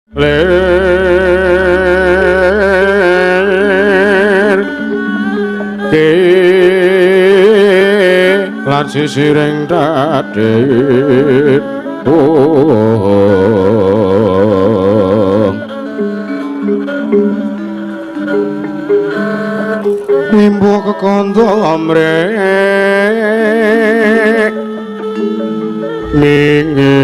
Lir ke lan sisiring dadi nimbo kekondo mrek minge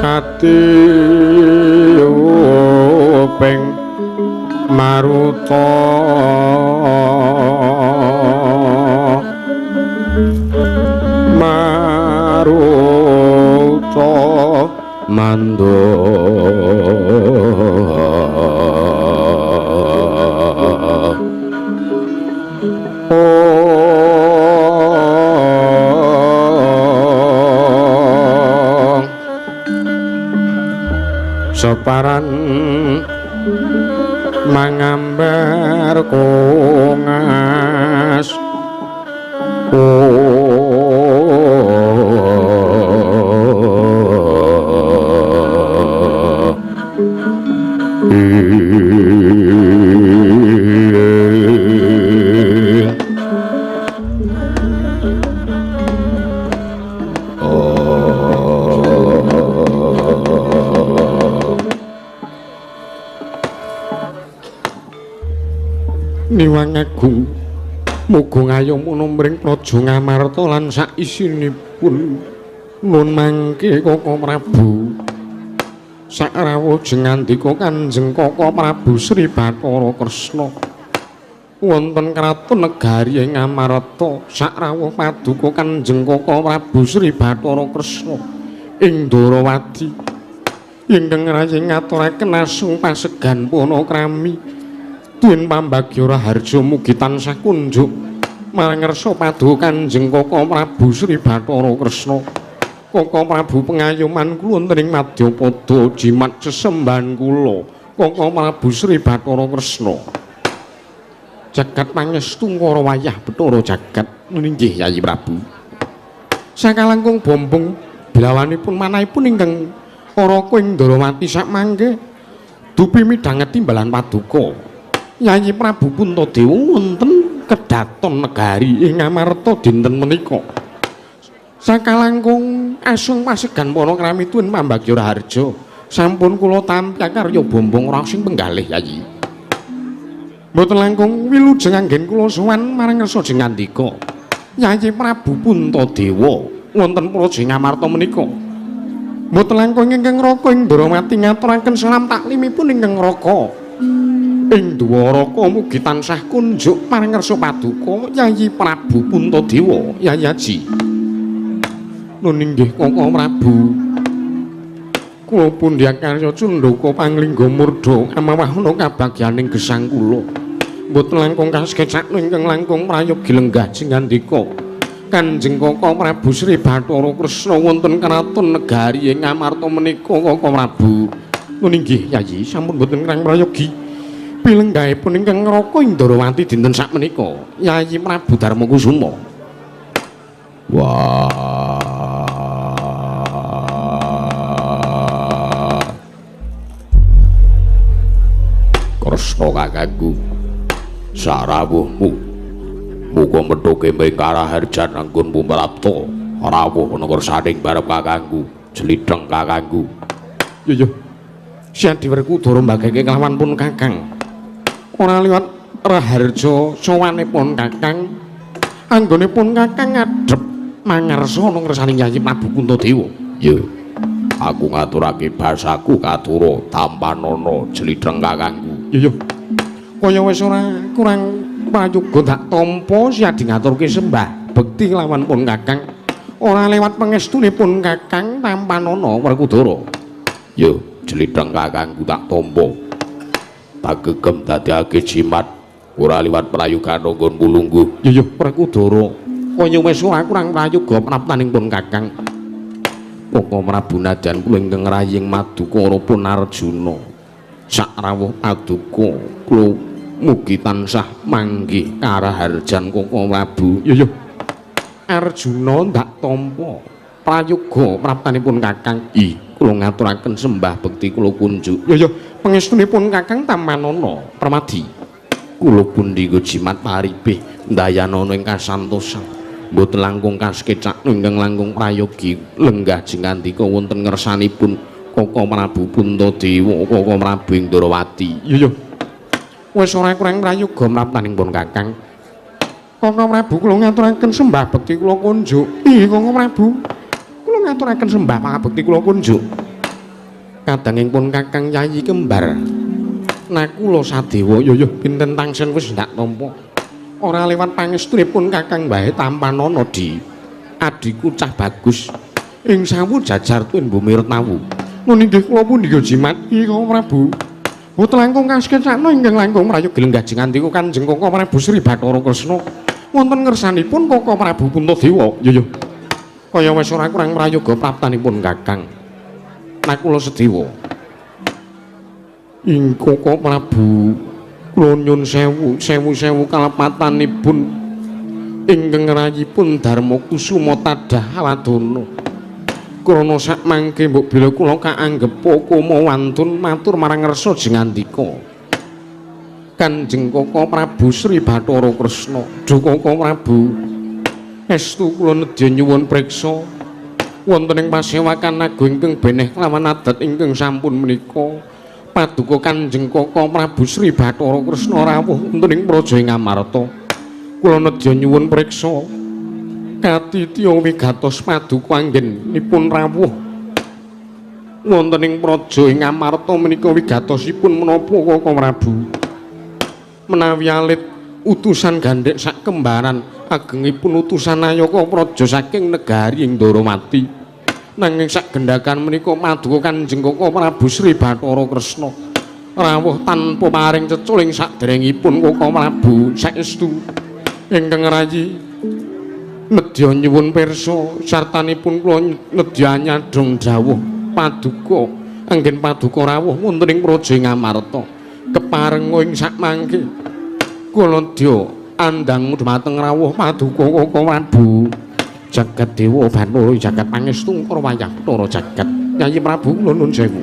ati ping maruta maruta mando separan mangambar kongas Niwang agung muga ngayom mring praja Ngamarta lan sak isinipun nun mangke Koko Prabu sak rawuh jengandika Kanjeng Koko Prabu Sri Bathara Kresna wonten kraton negari ing Ngamarta sak rawuh paduka Kanjeng Koko Prabu Sri Bathara Kresna ing Ndorowati ingkang rayi ngaturaken asung pasegan panakrami tuwin pambagya raharja mugi tansah kunjuk marang ngersa paduka Kanjeng Koko Prabu Sri Bathara Kresna. Koko Prabu pengayoman kula wonten ing madyapada jimat sesembahan kula Koko Prabu Sri Bathara Kresna. Jagat pangestu ngara wayah Bathara jagat inggih Yayi Prabu. Sakalangkung bombong blawanipun manahipun ingkang Araka ing Ndorowati sakmangke dupi midhanget timbalan paduka Yayi Prabu Puntadewa wonten kedaton negari ing Ngamarta dinten menika. Sakalangkung asung pasegan panakrami tuwin pambagya raharja sampun kula tampi karya bombong raos sing penggalih Yayi. Mboten langkung wilujeng anggen kula sowan marang ngersa jengandika Yayi Prabu Puntadewa wonten praja Ngamarta menika. Mboten langkung ingkang raka ing Ndorowati ngaturaken salam taklimipun ingkang raka. Ing Dwaraka mugi tansah kunjuk marang ngersa paduka Yayi Prabu Puntadewa Yayi Aji. Nun inggih Koko Prabu. Kula pundhyakarya cundhaka panglingga murda amawahana kabagyaning gesang kula. Mboten langkung kasekecakno ingkang langkung prayogi lenggah jengandika Kanjeng Koko Prabu Sri Bathara Kresna wonten kraton negari ing Ngamarta menika Koko Prabu. Nun inggih Yayi sampun mboten ngrang prayogi. Pilenggahipun ingkang ngraka ing Ndorowati dinten sakmenika Yayi Prabu Darmakusuma. Wah. Kresna kakangku sarawuhmu muga methuke mring karaharjan anggonmu prapta rawuh ana kersaning barep kakangku jlitheng kakangku. Yo yo Syadi Werkudara mbageke kelawan pun kakang ora liwat raharja sowanipun kakang anggonipun kakang ngadhep mangarsa ana ngersane Yayi Prabu Puntadewa. Ya aku ngaturake basaku katura tampanana jlitheng kakangku. Ya ya kaya wis ora kurang prayoga tak tampa siadi ngaturke sembah bekti kelawan pun kakang ora lewat pangestunipun kakang tampanana Werkudara. Ya jlitheng kakangku tak tampa tak gegem dadekake jimat ora liwat prayoga nggonku lungguh. Ya ya Werkudara kaya wis ora kurang prayoga praptaning pun kakang. Koko Prabu nadyan kula ingkang raying madukara pun Arjuna sak rawuh paduka kula mugi tansah manggih karaharjan Koko Prabu. Ya ya Arjuna ndak tampa prayoga praptanipun Kakang. Ih, kula ngaturaken sembah bekti kula kunjuk. Ya ya, pangestunipun Kakang tamanana Permadi. Kula pundi jimat paribih ndayanana ing kasantosan. Mboten langkung kasekecak ingkang langkung prayogi lenggah jengandika wonten ngersanipun Koko Prabu Puntadewa, Koko Prabu Indrawati. Ya ya. Wis ora kurang prayoga mraptanipun Kakang. Koko Prabu kula ngaturaken sembah bekti kula kunjuk. Ih, Koko Prabu. Kula ngaturaken sembah pangabekti kula kunjuk. Kadangipun Kakang Yayi kembar Nakula Sadewa. Ya ya, pinten tangsen wis ndak tampa. Ora lewat pangestunipun Kakang bae tampanana di adhiku cah bagus ing sawu jajar tuwin bumi Retawu. Nun inggih kula pundi jimat. Ih, Koko Prabu. Boten langkung kasekecakno ingkang langkung prayoga lenggah jengandika Kanjeng Koko Prabu Sri Bathara Kresna. Wonten ngersanipun Koko Prabu Puntadewa. Ya ya. Kaya wis ora kurang prayoga praptanipun Kakang Nakula Sadewa. Ing Koko Prabu kula nyun sewu sewu-sewu kalepatanipun ingkang rayipun Darma Kusuma tadah wadana. Krana sak mangke mbok bila kula kaanggep koma wantun matur marang ngersa jengandika Kanjeng Koko Prabu Sri Bathara Kresna. Duh Koko Prabu, estu kula nedya nyuwun priksa wonten ing pasewakan agung ingkang beneh kelawan adat ingkang sampun menika. Paduka Kanjeng Koko Prabu Sri Bathara Kresna rawuh wonten ing Praja Ngamarta. Kula nedya nyuwun priksa katitya wigatos paduka anggenipun rawuh wonten ing Praja Ngamarta menika wigatosipun menapa Koko Prabu? Menawi alit utusan gandhek sak kembaran agengipun utusan Nayaka Praja saking negari Ndorowati. Nanging sak gendhakan menika paduka Kanjeng Koko Prabu Sri Bathara Kresna rawuh tanpa paring ceculing saderengipun Koko Prabu saestu ingkang rayi nedya nyuwun pirsa sartanipun kula nedya nyadhong dawuh paduka anggen paduka rawuh wonten ing Praja Ngamarta. Keparenga ing sak mangke kula nedya andhang dhumateng rawuh paduka Koko Prabu. Jagat Dewa Bathara jagat pangestu Kara wayah Bathara jagat. Yayi Prabu kula nuwun sewu.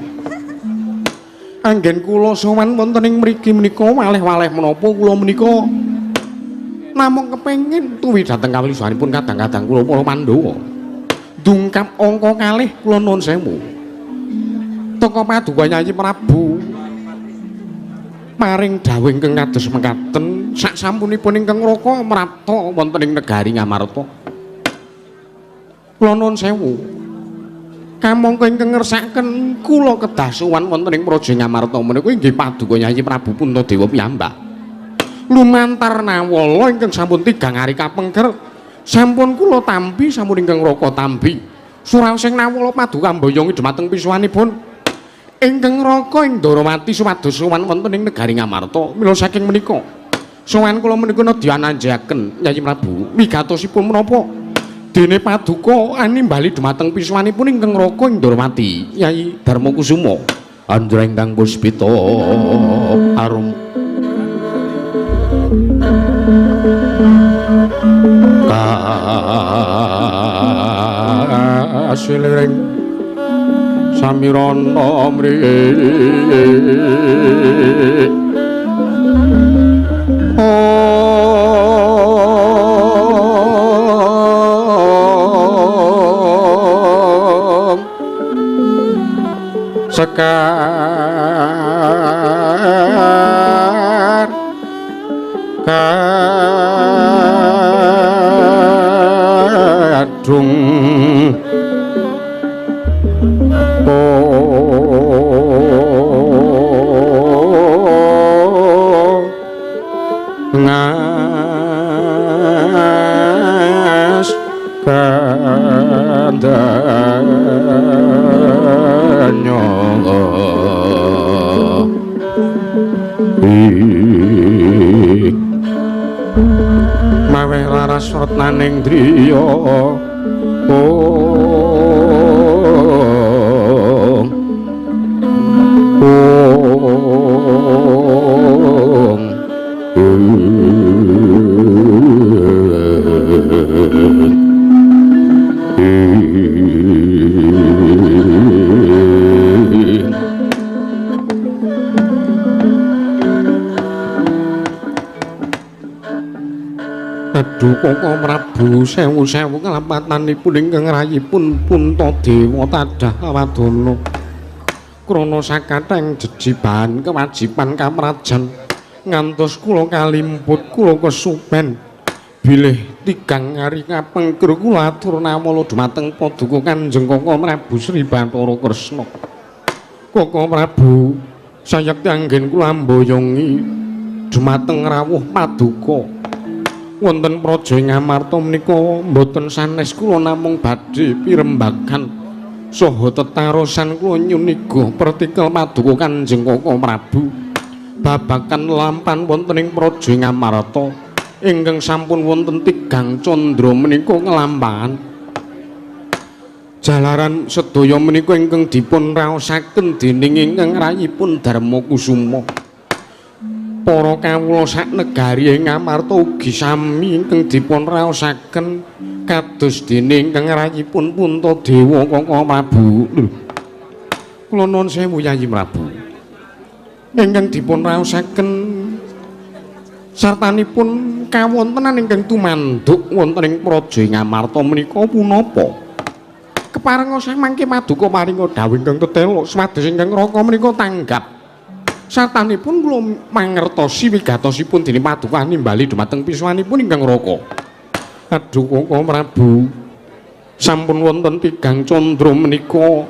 Anggen kula sowan wonten ing mriki menika waleh-waleh menapa kula menika namung kepengin tuwi dhateng kawelisanipun kadang-kadang kula para Pandhawa. Dungkap angka kalih kula nuwun sewu. Teka paduka Yayi Prabu paring dawuh ingkang kados mekaten sak sampunipun ingkang raka mrapta wonten ing negari Ngamarta. Kula nuwun sewu. Kamangka ingkang ngersakaken kula kedah sowan wonten ing Praja Ngamarta menika inggih paduka Yayi Prabu Puntadewa piyambak. Lumantar nawala ingkang sampun tigang ari kapengker sampun kula tampi sampun ingkang raka tampi. Suraosing nawala paduka mboyongi dhumateng pisuwanipun ingkang raka ing Ndorowati supados sowan wonten ing negari Ngamarta. Mila saking menika sowan kula menika nedya ananjaken Yayi Prabu wigatosipun menapa dene paduka animbali dhumateng pisuwanipun ingkang raka ing Ndorowati Yayi Darma Kusuma. Andra ingkang puspita arum kasiliring samirana mri sekar kadung ngas kandanya maweh laras retnaning driya ong. Aduh Koko Prabu, sewu-sewu kelapatanipun ingkang rayipun Puntadewa tadah wadana. Krana sakathahing jejibahan kewajiban kaprajan ngantos kula kalimput kula kesupen bilih tigang ari kapengker kula atur nawala dumateng paduka Kanjeng Koko Prabu Sri Bathara Kresna. Koko Prabu, sayekti anggen kula amboyongi dumateng rawuh paduka wonten praja Ngamarta menika mboten sanes kula namung badhe pirembagan saha tetarosan kula nyuniga pertikel paduka Kanjeng Koko Prabu babagan lampan wonten ing praja Ngamarta ingkang sampun wonten tigang candra menika nglampahan. Jalaran sedaya menika ingkang dipun raosaken dening ingkang rayipun Darma Kusuma. Para kawula sak negari ing Ngamarta ugi sami ingkang dipun raosaken kados dene ingkang rayipun Puntadewa Koko Prabu. Lho, kula nuwun sewu Yayi Prabu. Ingkang dipun raosaken sartanipun kawontenan ingkang tumanduk wonten ing praja Ngamarta menika punapa? Keparenga samangke paduka paringa dawuh ingkang tetela swados ingkang raka menika tanggap. Sartanipun kula mangertosi wigatosipun dene paduka nimbali dumateng pisuwanipun ingkang raka. Aduh Koko Prabu, sampun wonten tigang candra menika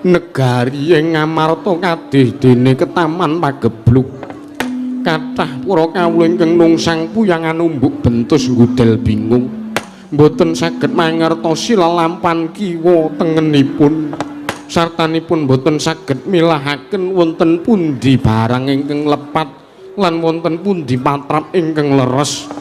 negari ing Ngamarta kadih dene ketaman pagebluk. Kathah para kawula ingkang nungsang puyangan umbuk bentus nggudel bingung. Mboten saged mangertosi lelampan kiwa tengenipun. Sartanipun boten saged milahaken wonten pundi barang ingkang lepat lan wonten pundi patrap ingkang leres.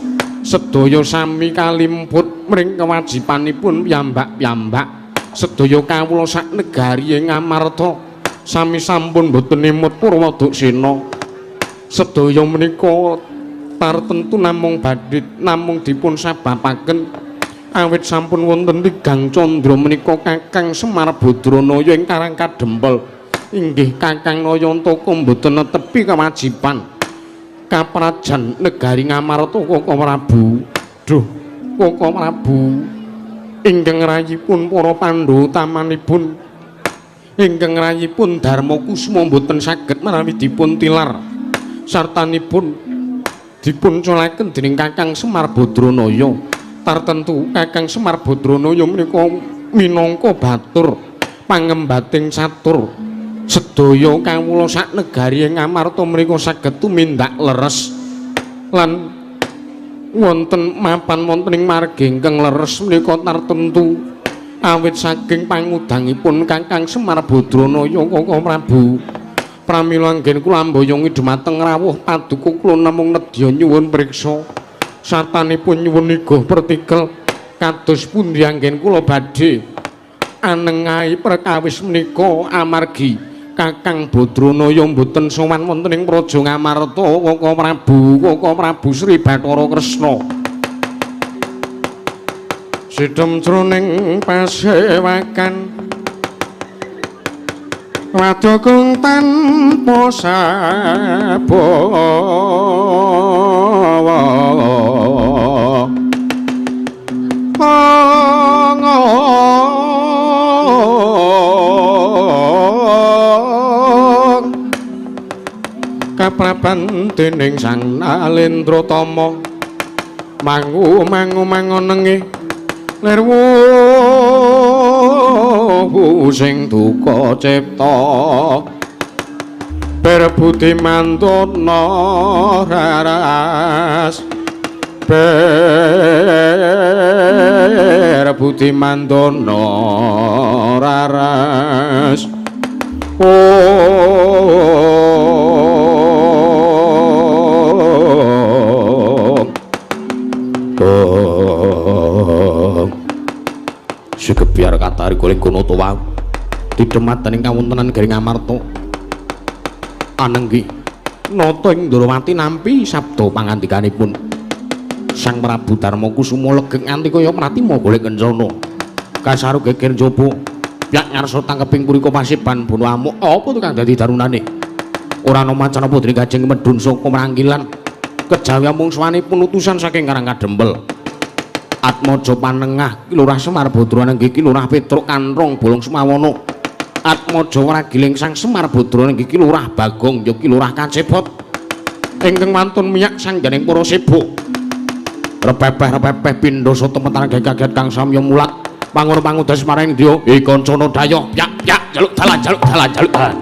Sedaya sami kalimput mring kewajibanipun piyambak-piyambak. Sedaya kawula sak negari ing Ngamarta sami sampun boten emut purwaduksena. Sedaya menika tartentu namung badhe namung dipun sababaken awit sampun wonten tigang candra menika Kakang Semar Badranaya ing Karang Kadempel. Inggih Kakang Nayantaka mboten netepi kewajiban kaprajan negari Ngamarta Koko Prabu. Duh Koko Prabu, ingkang rayipun para Pandhawa utamanipun ingkang rayipun Darma Kusuma mboten saged menawi dipun tilar sartanipun dipun colaken dening Kakang Semar Badranaya. Tartentu Kakang Semar Badranaya menika minangka batur pangembating catur sedaya kawula sak negari ing Ngamarta menika saged tumindak leres lan wonten mapan wonten ing margi ingkang leres menika tartentu awit saking pangudangipun Kakang Semar Badranaya Koko Prabu. Pramila anggen kula amboyongi dumateng rawuh paduka kula namung nedya nyuwun priksa sartanipun nyuwun niguh pertikel kados pundi anggen kula badhe anengahi perkawis menika amargi Kakang Badranaya mboten sowan wonten ing praja Ngamarta Koko Prabu, Koko Prabu Sri Bathara Kresna. Sidhem jroning pasewakan wadukung tanpa sabawa kapraban dening Sang Nalendra Tama mangu mangu mangonenge lirwu sing duka cipta berbudi mantuna raras berbudi mantuna raras. Oh, Sugebyar katari golek kono to wau didhematan ing kawontenan Garing Amarta. Anenggi nata ing Ndrawati nampi sabda pangandikanipun Sang Prabu Darma Kusuma legeg nganti kaya pratima golek kencana. Kasaru geger njaba pyak ngarsa tangkeping purika pasiban bono amuk. Apa to kang dadi darunane? Ora ana macan apa dening Kajeng medhun saka Mrangkilan kejawi amung suwanipun utusan saking Karang Kadempel. Atmaja Panengah Ki Lurah Semar Badra nenggih Ki Lurah Petruk Kanrong Bolong Semawono. Atmaja Wragiling Sang Semar Badra nenggih Ki Lurah Bagong ya Ki Lurah Kacepot. Ingkang wantun miyak sangganing para sibuk. Repepeh-repepeh pindha sata metan kaget kang samya mulak pangono pangudas marang ndya e kancana dayoh yak yak jaluk dalan jaluk dalan jaluk dalan.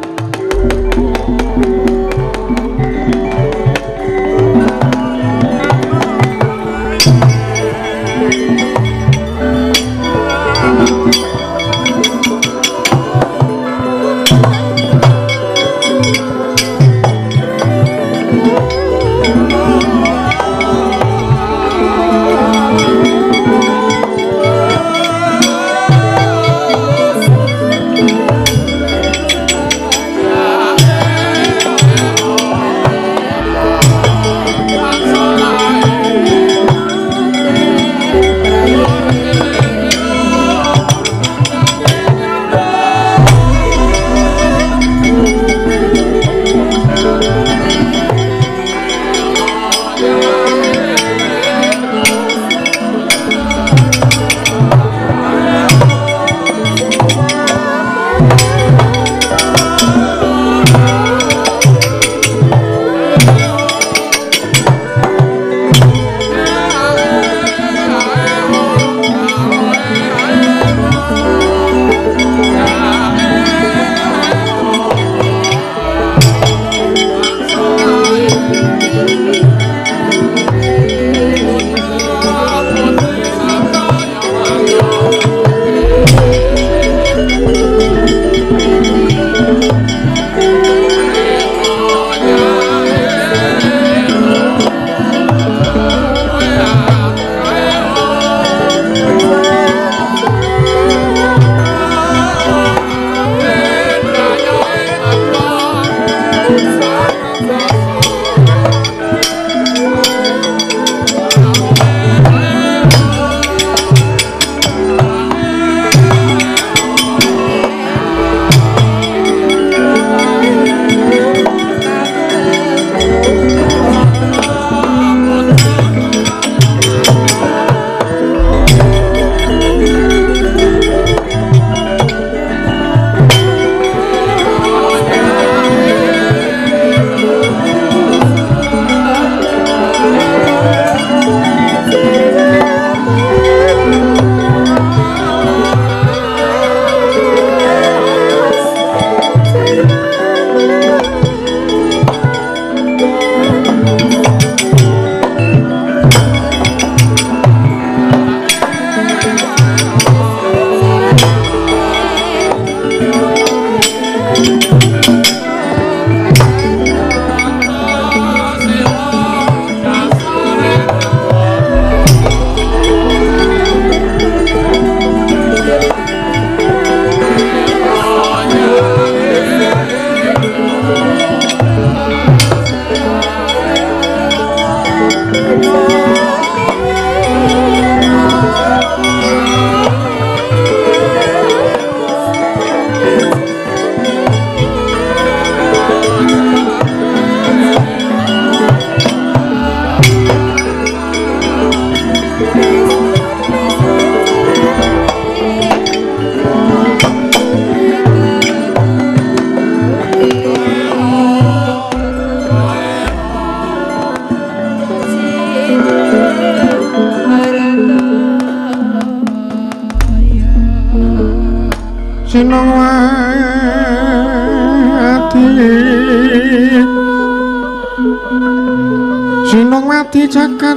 Sinongwati jagat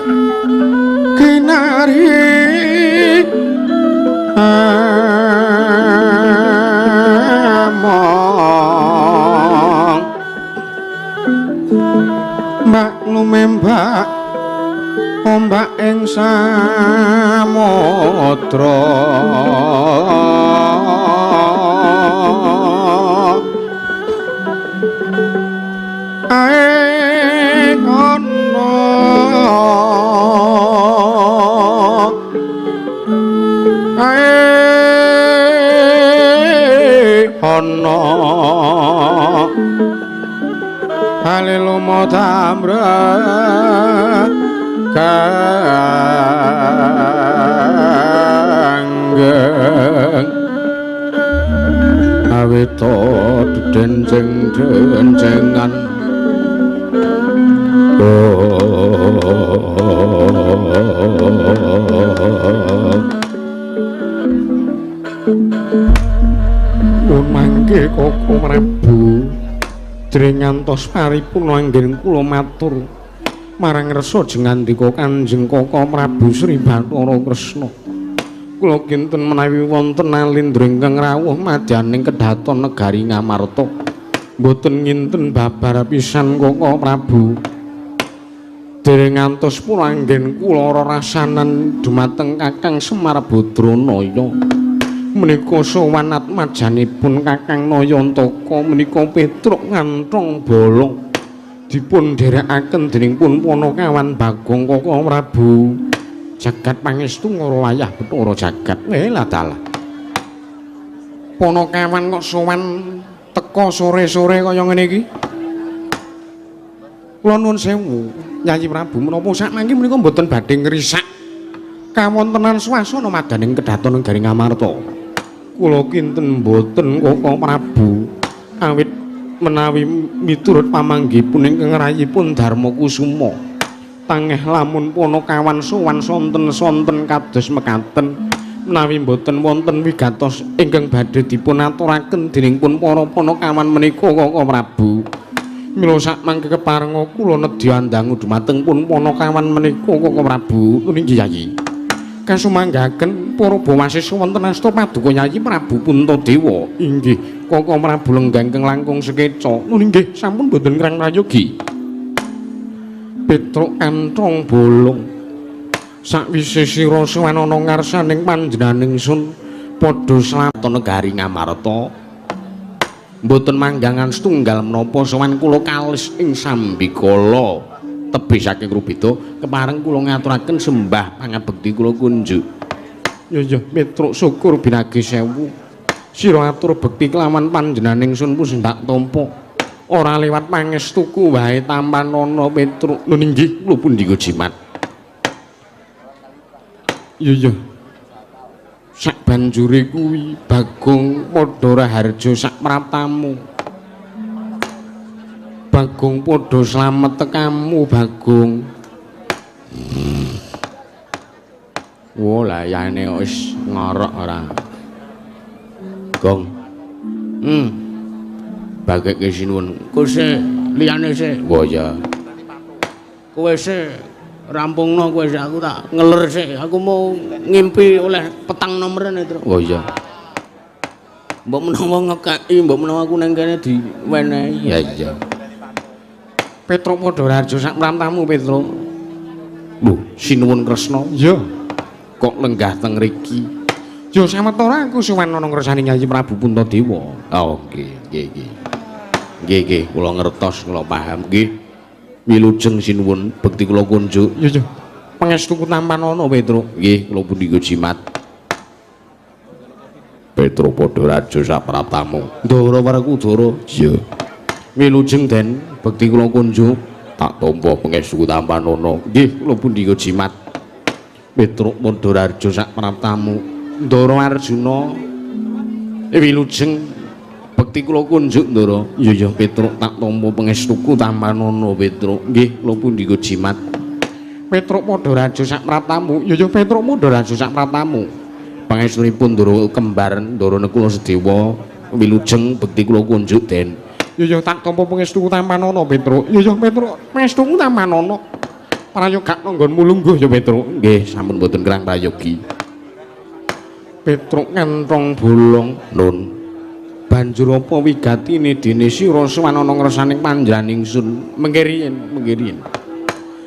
kinari among mbak lumembak ombak ing samudra ae ana ae ana halelumo tamra Rencengan. Mun mangke Koko Prabu jring ngantos paripurna anggen kula matur marang resa jengandika Kanjeng Koko Prabu Sri Bathara Kresna. Kula kinten menawi wonten alindra ingkang rawuh madyaning kedhaton negari Ngamarta. Mboten nginten babar pisan Koko Prabu. Dereng ngantos pula anggen kula rerasanan dumateng Kakang Semar Badranaya. Menika sowan atmajanipun Kakang Nayantaka menika Petruk nganthong bolong dipun dherekaken dening pun Panakawan Bagong Koko Prabu. Jagat pangestu ngara wayah Bathara jagat. Lah dalah. Panakawan kok sowan teka sore-sore kaya ngene iki. Kula nuwun sewu, Yayi Prabu, menapa sakmangke menika mboten badhe ngrisak kawontenan swasana madaning kedhaton negari Ngamarta. Kula kinten mboten Koko Prabu, awit menawi miturut pamanggihipun ingkang rayipun Darma Kusuma. Tangeh lamun Panakawan sowan sonten-sonten kados mekaten menawi mboten wonten wigatos ingkang badhe dipun aturaken dening pun para Panakawan menika Koko Prabu. Mila sakmangke keparenga kula nedya andangu dumateng pun Panakawan menika Koko Prabu. Nggih Yayi. Kasumanggaken para bawasesa wonten asta paduka Yayi Prabu Puntadewa. Inggih Koko Prabu lenggah ingkang langkung sekeca. Nggih sampun boten ngrang prayogi. Petruk kanthong bolong. Sakwise sira sowan ana ngarsaning panjenenganing sun padha slamet negari Ngamarta. Mboten manggangan setunggal menapa sowan kula kalis ing sambikala tebih saking Rubeda kepareng kula ngaturaken sembah pangabekti kula kunjuk. Ya ya Petruk syukur binagi sewu. Sira atur bekti kelawan panjenenganing sun pun tak tampa. Ora lewat pangestuku wae tampanana Petruk. Lho inggih kula pundi jimat. Ya ya. Sak banjure kuwi Bagong padha raharja sak praptamu. Bagong padha slamet tekamu Bagong. Wo layane wis ngorok ora. Gong. Bageke sinuwun. Kowe sik liyane sik. Wo ya. Kowe sik rampungno kowe sik, aku tak ngeler sik. Aku mau ngimpi oleh petang nomeren itu. Oh iya. Mbok menawa ngekeki, mbok menawa aku nang kene diwenehi. Ya iya. Petruk padha raharja sak pramtamu Petruk. Lho, sinuwun Kresna. Iya. Kok lenggah teng riki? Ya sawetara aku sowan ana ngersani Yayi Prabu Puntadewa. Oh nggih, nggih, nggih. Nggih, nggih, kula ngertos, kula paham nggih. Wilujeng sinuwun bekti kula kunjuk. Ya ya. Pangestuku tampanana Petruk. Nggih, kula pundi jimat. Petruk padha raja sapraptamu. Ndara Werkudara. Iya. Wilujeng Den, bekti kula kunjuk. Tak tampa pangestuku tampanana. Nggih, kula pundi jimat. Petruk padha raja sapraptamu. Ndara Arjuna. Wilujeng bekti kula kunjuk Ndara. Iya ya Petruk tak tampa pangestuku tampanana Petruk. Nggih, kula pundi jimat. Petruk padha raja sak praptamu. Ya ya Petruk padha raja sak praptamu. Pangestunipun Ndara kembar Ndara Nekula Sedewa. Wilujeng bekti kula kunjuk Den. Ya ya tak tampa pangestuku tampanana Petruk. Ya ya Petruk pangestuku tampanana. Prayoga nggonmu lungguh ya Petruk. Nggih, sampun mboten kerang prayogi. Petruk nganthong bolong. Nun. Banjur apa wigatine dene sira sowan ana ngersaning panjenenganing sun? Mengke riyin, mengke riyin.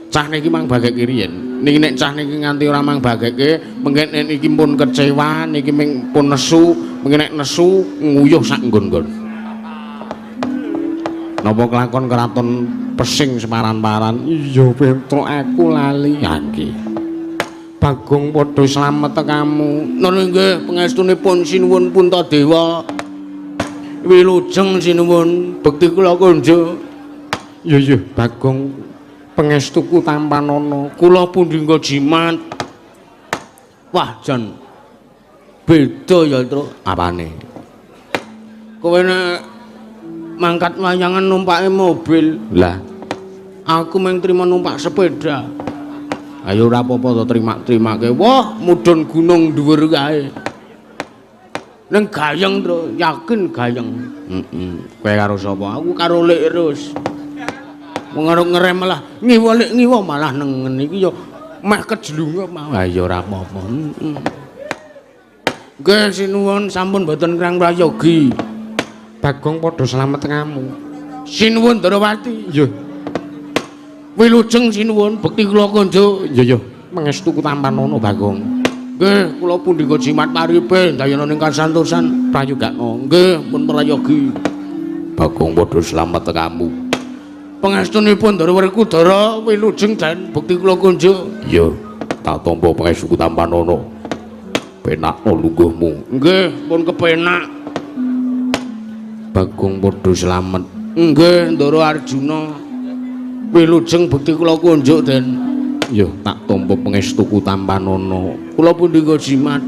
Cah niki mang bageke riyin. Niki nek cah niki nganti ora mang bageke, mengke nek niki pun kecewa, niki ming pun nesu, mengke nek nesu nguyuh sak nggon-nggon. Napa kelakon keraton pesing semaran-paran? Iya Petruk aku lali. Ya nggih. Bagong padha slamet tekamu. Nun nggih pangestunipun sinuwun Puntadewa. Wilujeng sinuwun bekti kula kunjuk. Ya ya Bagong pangestuku tampanana. Kula pundi jimat. Wah jan beda ya Truk. Apane? Kowe nek Mangkat wayangan numpake mobil. Lah, aku mung trima numpak sepeda. Ayo ora apa-apa to terima-terimake. Wah, mudhun gunung dhuwur kae. Ning gayeng, Tru, yakin gayeng. Heeh. Kowe karo sapa? Aku karo Lek Rus. Wong arep ngerem malah ngiwa lek ngiwa malah nengen iki ya meh kejlungup mau. Ha ya ora apa-apa. Heeh. Nggih sinuwun sampun mboten kirang prayogi. Bagong padha slamet ngamu. Sinuwun Ndrawati. Iya. Wilujeng sinuwun bekti kula konjuk. Iya iya, mangestu kutampanana Bagong. Nggih, kula pundhika jimat paripe ndayana ing kasantosan prayogakna. Nggih, pun prayogi. Bagong padha slamet kamu. Pangestunipun Ndara Werkudara wilujeng dan bekti kula kunjuk. Iya, tak tampa pangestu kutampanana. Penakno lungguhmu. Nggih, pun kepenak. Bagong padha slamet. Nggih, Ndara Arjuna. Wilujeng bekti kula kunjuk den. Iya, tak tampa pangestu kutampanana. Kula pundhika jimat.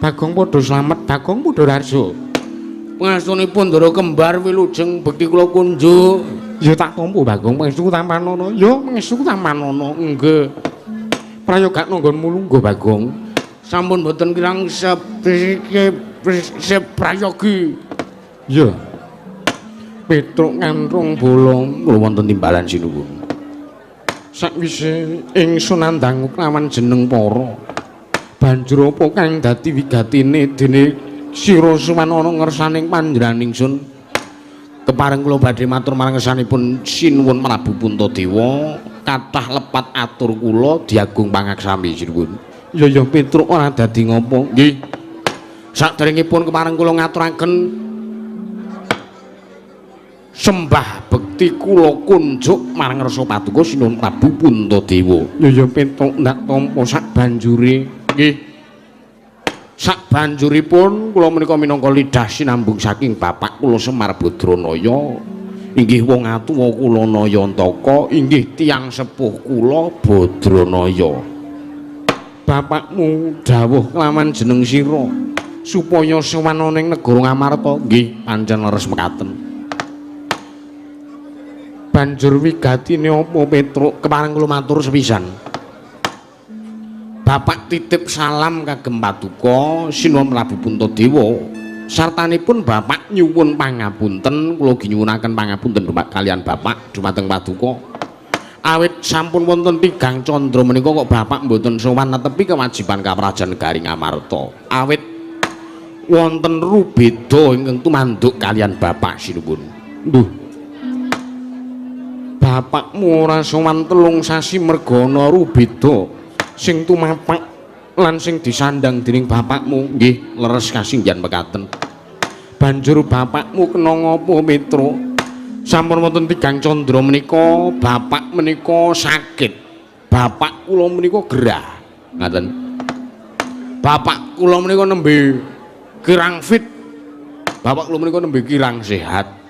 Bagong padha slamet, Bagong padha raja. Pangestunipun Ndara kembar wilujeng bekti kula kunjuk. Ya tak tampa Bagong pangestu kutampanana. Ya pangestu kutampanana. Nggih. Prayogakna nggonmu lungguh Bagong. Sampun mboten kirang seprayogi. Iya. Petruk ngantrung bolong kula wonten timbalan sinuwun. Sakwise ingsun nandang kelawan jeneng para banjur apa kang dadi wigatine dene sira sowan ana ngersaning panjenengan ingsun. Kepareng kula badhe matur marang ngersanipun Sinuwun Prabu Puntadewa, kathah lepat atur kula diagung pangaksami sinuwun. Ya ya Petruk ora dadi ngopo. Nggih. Saderengipun kepareng kula ngaturaken sembah bekti kula kunjuk marang ngersa paduka Sinuwun Prabu Puntadewa. Ya ya Petruk ndak tampa sak banjure. Nggih. Sak banjuripun kula menika minangka lidah sinambung saking bapak kula Semar Badranaya, inggih wong atuwa kula Nayantaka, inggih tiyang sepuh kula Badranaya. Bapakmu dawuh kelawan jeneng sira supaya sowan ana ing negara Ngamarta. Nggih, pancen leres mekaten. Banjur wigatine apa Petruk? Kepareng kula matur sepisan. Bapak titip salam kagem paduka Sinuwun Prabu Puntadewa. Sartanipun bapak nyuwun pangapunten, kula ugi nyuwunaken pangapunten dumateng kalian bapak dumateng paduka. Awit sampun wonten tigang candra menika kok bapak mboten sowan netepi kewajiban kaprajan negari Ngamarta. Awit wonten rubeda ingkang tumanduk kalian bapak sinuwun. Nduh. Bapakmu ora sowan 3 sasi merga ana rubeda sing tumapak lan sing disandang dening bapakmu. Nggih, leres kasinggihan mekaten. Banjur bapakmu kena ngapa Petruk? Sampun wonten tigang candra menika bapak menika sakit. Bapak kula menika gerah. Ngaten. Bapak kula menika nembe kirang fit. Bapak kula menika nembe kirang sehat.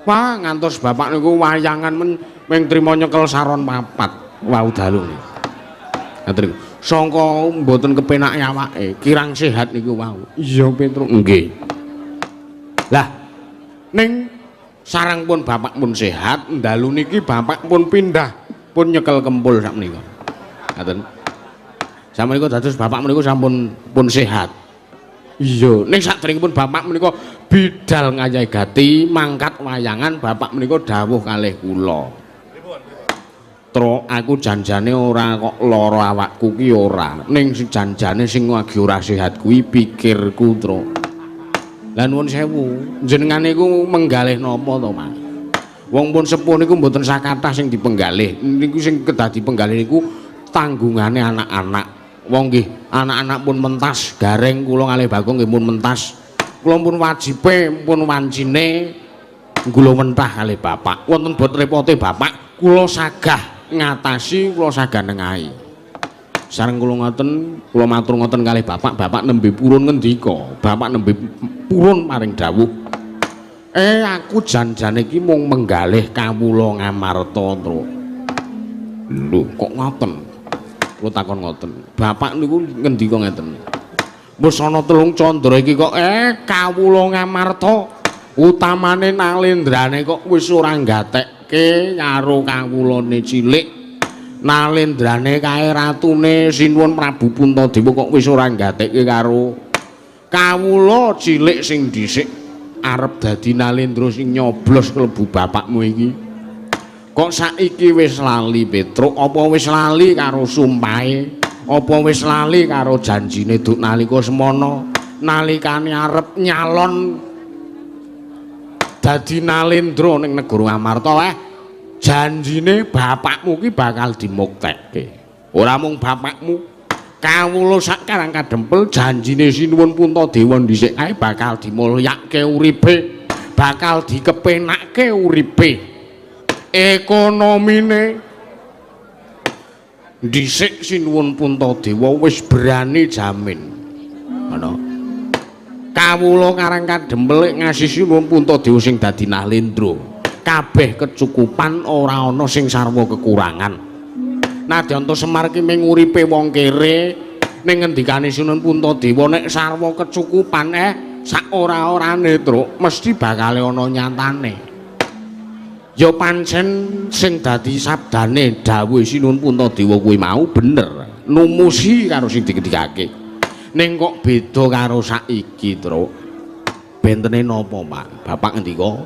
Wah, ngantos bapak niku wayangan men mung trima nyekel saron papat wau dalu niku. Ngaten niku. Sangka mboten kepenake awake, kirang sehat niku wau. Iya Petruk. Nggih. Lah, ning sareng pun bapak pun sehat, dalu niki bapak pun pindah, pun nyekel kempul sak menika. Ngaten. Sakmenika dados bapak menika sampun pun sehat. Iya, ning saderengipun bapak menika bidal ngayahi gati, mangkat wayangan, bapak menika dawuh kalih kula. Tru, aku janjane ora kok lara awakku ki ora. Ning sing janjane sing lagi ora sehat kuwi pikirku, Tru. Lah nuwun sewu, jenengan niku menggalih napa to, Mas? Wong pun sepuh niku mboten sakathah sing dipenggalih. Niku sing kedah dipenggalih niku tanggungane anak-anak. Wong nggih, anak-anak pun mentas, gareng kula kalih Bagong nggih pun mentas. Kula pun wajibe, pun wancine gula mentah kalih bapak. Wonten bot repote bapak, kula sagah ngatasi, kula sagah nengahi. Sareng kula ngoten, kula matur ngoten kalih bapak, bapak nembe purun ngendika, bapak nembe purun paring dawuh. Aku janjane iki mung menggalih kawula Ngamarta, Tru. Lho, kok ngoten? Kula takon ngoten. Bapak niku ngendika ngeten. Wis ana 3 candra iki kok kawula Ngamarta Utamane Nalendrane kok wis ora nggatekke karo kawulane cilik. Nalendrane kae ratune Sinuwun Prabu Puntadewa kok wis ora nggatekke karo kawula cilik sing dhisik arep dadi Nalendra sing nyoblos klebu bapakmu iki. Kok saiki wis lali Petruk? Apa wis lali karo sumpahe? Apa wis lali karo janjine duk nalika semana nalikane arep nyalon dadi Nalendra ning negara Amarta? Janjine bapakmu ki bakal dimuktekke. Ora mung bapakmu, kawula sak Karang Kadempel janjine Sinuwun Puntadewa dhisik kae bakal dimulyake uripe, bakal dikepenakke uripe. Ekonomine dhisik Sinuwun Puntadewa wis berani jamin. Ngono. Kawula Karang Kadempel ngasih Sinuwun Puntadewa sing dadi Nalendra, kabeh kecukupan, ora ana sing sarwa kekurangan. Nadyan to Semar ki ming uripe wong kere, ning ngendikane Sinuwun Puntadewa nek sarwa kecukupan sak ora-orane Truk mesti bakal ana nyatane. Ya pancen sing dadi sabdane dawuhe Sinuwun Puntadewa kuwi mau bener, numusi karo sing dikendikake. Ning kok beda karo saiki, Truk. Bentene napa, Pak? Bapak ngendika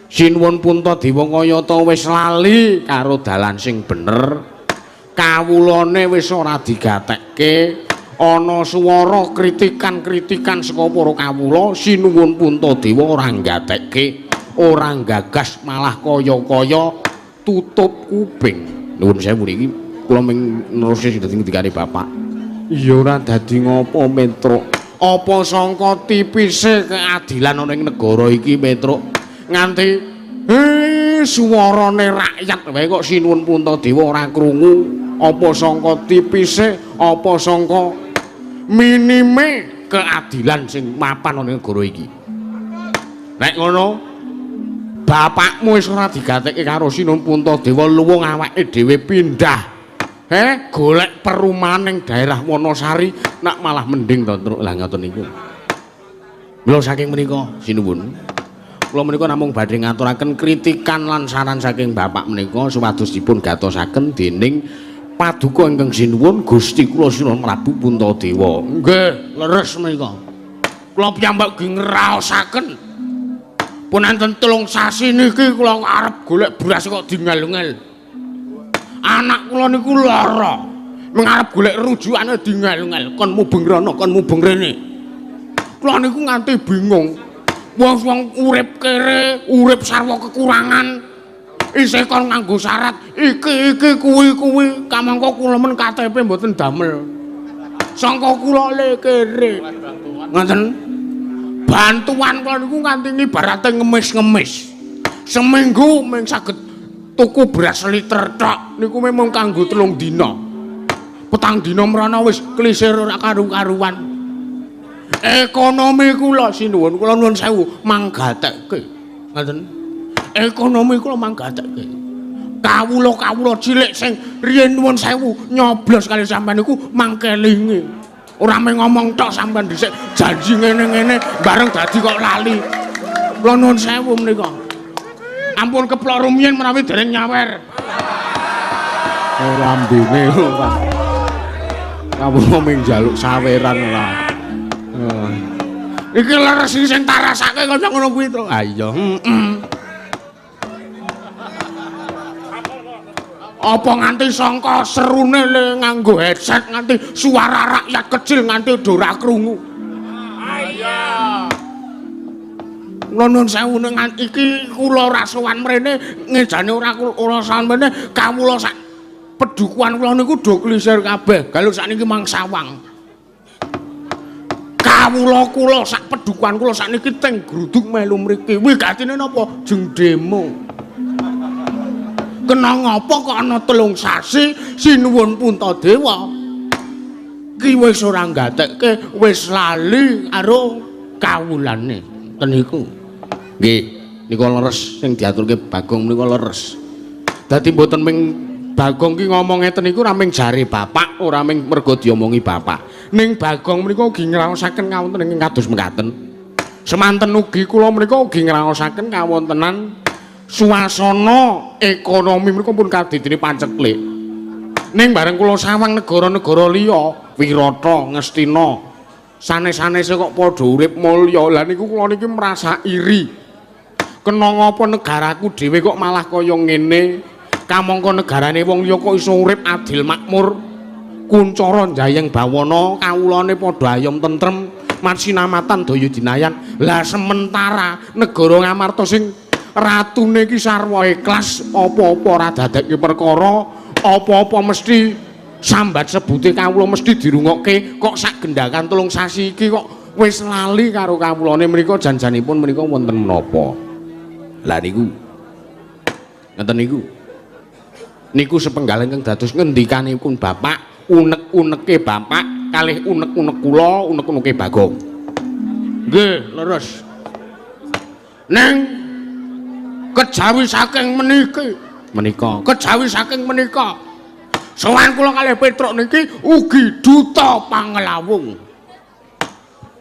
Sinuwun Puntadewa kayata wis lali karo dalan sing bener, kawulane wis ora digatekke, ana swara kritikan-kritikan saka para kawula, Sinuwun Puntadewa ora nggatekke, ora gagas, malah kaya-kaya tutup kuping. Nuwun sewu niki kula ming nerusi sing dadi ngendikane bapak. Ya ora dadi ngopo, Petruk. Apa sangka tipise keadilan ana ing negara iki, Petruk? Nganti suwarane rakyat wae kok Sinuwun Puntadewa ora krungu. Apa sangka tipise, apa sangka minime keadilan sing mapan ana ing negara iki. Nek ngono bapakmu wis ora digatekke karo Sinuwun Puntadewa, luwung awake dhewe pindah. Golek perumahan ning daerah Wonosari, nak malah mending to, Truk. Lah ngoten niku. Mila saking menika sinuwun, kula menika namung badhe ngaturaken kritikan lan saran saking bapak menika supados dipun gatosaken dening paduka ingkang sinuwun Gusti kula Sinuwun Prabu Puntadewa. Nggih, leres menika. Kula piyambak ugi ngraosaken. Pun enten 3 sasi niki kula arep golek beras kok dingel-ngel. Anak kula niku lara. Mengarep golek rujukane dingel-ngel, kon mubeng rono, kon mubeng rene. Kula niku nganti bingung. Wong-wong urip kere, urip sarwa kekurangan. Isih kon nganggo syarat iki-iki kuwi-kuwi, kamangka kula men KTP mboten damel. Sangka kula le kere. Ngoten. Bantuan kula niku nganti ibarate ngemis-ngemis. Seminggu mung saged tuku beras liter tok niku memang kanggo 3 dina. 4 dina mrana wis klisir ora karu-karuan. Ekonomi kula sinuwun, kula nuwun sewu manggatekke. Ngoten. Ekonomi kula manggatekke. Kawula-kawula cilik sing riyen nuwun sewu nyoblos kali sampean niku mangkelingi. Ora mung ngomong tok sampean dhisik janji ngene-ngene bareng dadi kok lali. Kula nuwun sewu menika. Ampun keplok rumiyin menawi dereng nyawer. Ora ambene ora. Kawula mung njaluk saweran ora. Iki leres iki sing tak rasake kaya ngono kuwi to. Ha iya, heeh. Apa nganti sangka serune le nganggo headset nganti suara rakyat kecil nganti do ora krungu. Ha iya. Nuwun sewu ning iki kula ora sowan mrene, ngejane ora kula sowan mrene, kawula sak pedukuhan kula niku do klisir kabeh. Galuk sakniki mang sawang. Kawula kula sak pedukuhan kula sakniki teng gruduk melu mriki. Wigatine napa? Jeng demo. Kena ngapa kok ana 3 sasi Sinuwun Puntadewa ki wis ora nggatekke, wis lali karo kawulane. Ten niku. Nggih, nika leres sing diaturke Bagong menika leres. Dadi mboten ming Bagong ki ngomong ngeten niku ora ming jare bapak, ora ming mergo diomongi bapak. Ning Bagong menika ugi ngraosaken kawonten ingkang kados mekaten. Semanten ugi kula menika ugi ngraosaken kawontenan suasana ekonomi menika pun kadidine paceklik. Ning bareng kula sawang negara-negara liya, Wirata, Ngastina, sanes-sanese kok padha urip mulya. Lah niku kula niki merasa iri. Kena ngapa negaraku dhewe kok malah kaya ngene? Kamangka negarane wong liya kok iso urip adil makmur, kuncara njayeng bawana, kawulane padha ayom tentrem, masinamatan daya dinayan. Lah sementara negara Ngamarta sing ratune iki sarwa ikhlas, apa-apa ora dadekke perkara, apa-apa mesti sambat sebute kawula mesti dirungokke, kok sak gendakan 3 sasi iki kok wis lali karo kawulane menika jan-janipun menika wonten menapa? Lah niku ngeten niku. Niku sepenggal ingkang dados ngendikanipun bapak, unek-uneke bapak kalih unek-unek kula, unek-uneke Bagong. Nggih, leres. Neng kejawi saking meniki menika, kejawi saking menika sowan kula kalih Petruk niki ugi duta panglawung.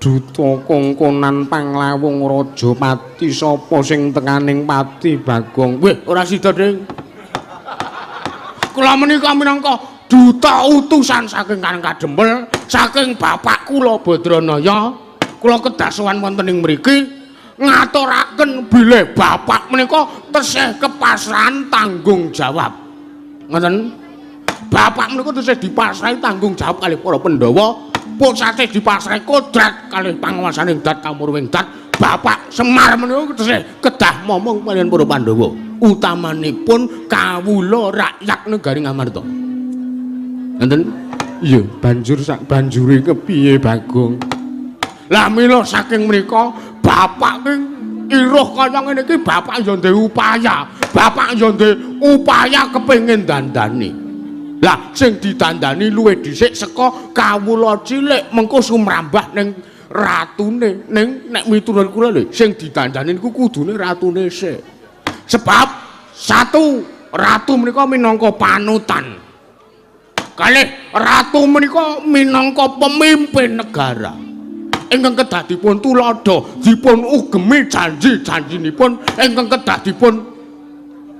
Duta kongkonan panglawung Raja Pati sapa sing tekaning pati Bagong? Weh, ora sida, Ding. Kula menika minangka duta utusan saking Karang Kadempel, saking bapak kula Badranaya, kula kedah sowan wonten ing mriki ngaturaken bilih bapak menika tesih kepasrahan tanggung jawab. Ngoten. Bapak menika tesih dipasrahi tanggung jawab kalih para Pandhawa, pusate dipasrahi kodrat kalih panguwasaning dat kamurwing dat. Bapak Semar menika tesih kedah momong kaliyan para Pandhawa, utamanipun kawula rakyat negari Ngamarta. Ngoten? Iya, banjur sak banjure kepiye Bagong? Lah mila saking menika bapak ki iruh kaya ngene iki bapak ya ndek upaya, bapak ya ndek upaya kepengin dandani. Lah sing didandani luwih dhisik saka kawula cilik mengko sumrambah ning ratune. Ning nek miturut kula lho sing didandani niku kudune ratune sik. Sebab satu, ratu menika minangka panutan. Kalih, ratu menika minangka pemimpin negara. Ingkang kedah dipun tuladha, dipun ugemi janji-janjinipun, ingkang kedah dipun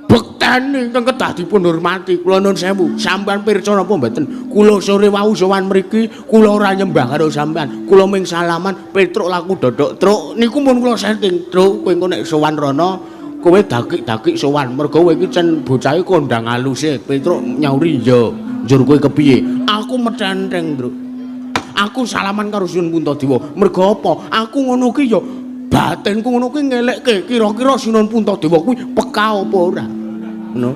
bekteni, ingkang kedah dipun hormati. Kula nuwun sewu, sampean pirsa napa mboten? Kula sore wau sowan mriki, kula ora nyembah karo sampean. Kula ming salaman, Petruk laku dodok truk niku mun kula setting. Truk, kowe engko nek sowan rono, kowe dakik-dakik sowan. Mergo kowe iki cen bocahe kondang aluse. Petruk nyauri, "Ya, njur kowe kepiye?" Aku metenteng, Truk. Aku salaman karo Sinuwun Puntadewa. Mergo apa? Aku ngono ki ya batinku ngono kuwi ngelekke kira-kira Sinuwun Puntadewa kuwi peka apa ora. Ngono.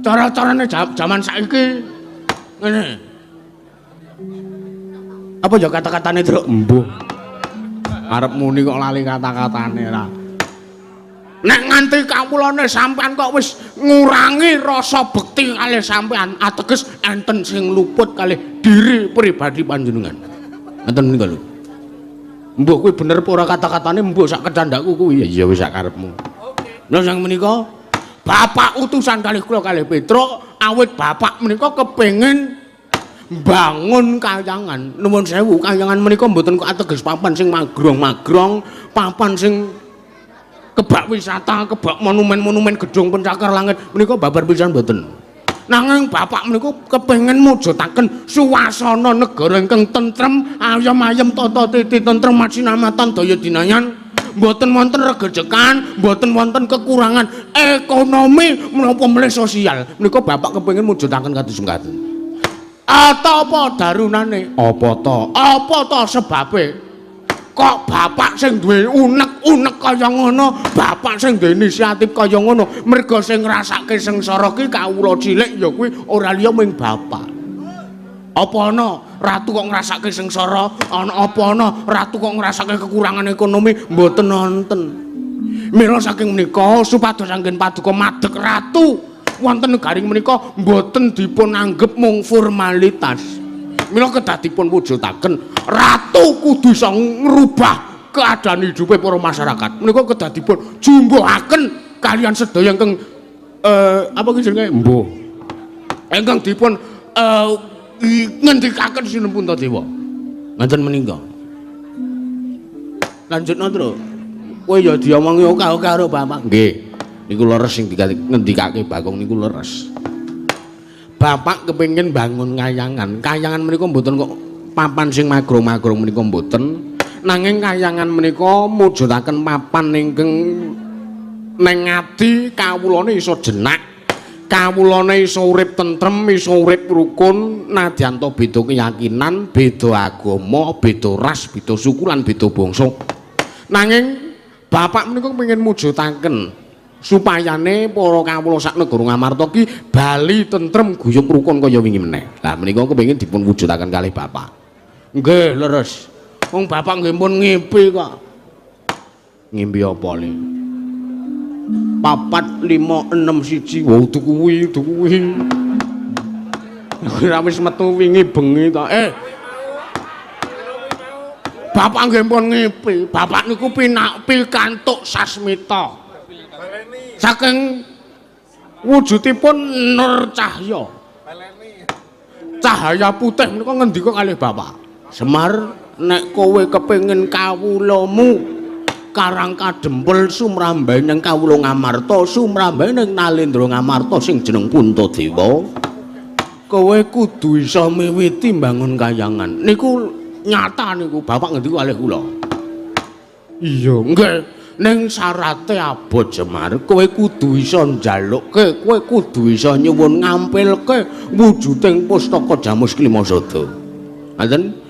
Cara-carane jaman saiki ngene. Apa ya kata-katane, Truk? Embuh. Arep muni kok lali kata-katane ra. Nek nganti kawulane sampean kok wis ngurangi rasa bekti kalih sampean, ateges enten sing luput kalih diri pribadi panjenengan. Ngoten menika lho. Mbuh kuwi bener apa ora kata-katane, mbuh sak kecandakku kuwi. Ya wis sak karepmu. Oke. Lha sang menika bapak utusan kalih kula kalih Petruk, awit bapak menika kepengin bangun kayangan. Nuwun sewu, kayangan menika mboten kok ateges papan sing magrong-magrong, papan sing kebak wisata, kebak monumen-monumen gedung pencakar langit menika babar pisan mboten. Nanging bapak menika kepengin mujudaken suasana negara ingkang tentrem, ayem-ayem tata titi tentrem masinamatan daya dinayan. Mboten wonten regejekan, mboten wonten kekurangan ekonomi menapa melih sosial. Menika bapak kepengin mujudaken kados mekaten. Ata apa darunane? Apa ta? Apa ta sebabe? Kok bapak sing duwe unek-unek kaya ngono, bapak sing duwe inisiatif kaya ngono, mergo sing ngrasake sengsara ki kawula cilik ya kuwi ora liya ming bapak. Apa ana ratu kok ngrasake sengsara? Ana apa ana ratu kok ngrasake kekurangan ekonomi? Mboten wonten. Mila saking menika supados anggen paduka madeg ratu wonten negari menika mboten dipun anggep mung formalitas. Mila kedah dipun wujudaken ratu kudu iso ngrubah keadaan hidupe para masyarakat. Menika kedah dipun jumbuhaken kalian sedaya ingkang apa ki jenenge? Mbuh. Ingkang dipun ngendikaken Sinuwun Puntadewa. Ngoten menika. Lanjutno, Tru. Kowe ya diomongi akeh-akeh karo bapak. Nggih. Niku leres sing ngendikake Bagong niku leres. Bapak kepengin bangun kayangan. Kayangan menika mboten kok papan sing magrong-magrong menika mboten. Nanging kayangan menika mujudaken papan ingkang neng ati kawulane iso jenak. Kawulane iso urip tentrem, iso urip rukun, nadyan ta beda keyakinan, beda agama, beda ras, beda suku lan beda bangsa. Nanging bapak menika kepengin mujudaken supayane para kawula sak negara Ngamarta ki bali tentrem guyub rukun kaya wingi meneh. Lah menika kepengin dipun wujudaken kalih bapak. Nggih, leres. Wong bapak nggih pun ngimpi kok. Ngimpi apa le? 4 5 6 1. Wah, udu kuwi, udu kuwi. Ora wis metu wingi bengi ta. Bapak nggih pun ngimpi. Bapak niku pikantuk sasmita. Saking wujudipun nur cahya. Cahaya putih menika ngendika kalih bapak. Semar, nek kowe kepengin kawulamu Karang Kadempel sumrambah ning kawula Ngamarta, sumrambah ning Nalendra Ngamarta sing jeneng Puntadewa, kowe kudu iso miwiti mbangun kayangan. Niku nyata niku bapak ngendika kalih kula. Iya, nggih. Ning syarate abot Semar, kowe kudu iso njalukke, kowe kudu iso nyuwun ngampilke wujuding pustaka Jamus Klimasada. Ngoten?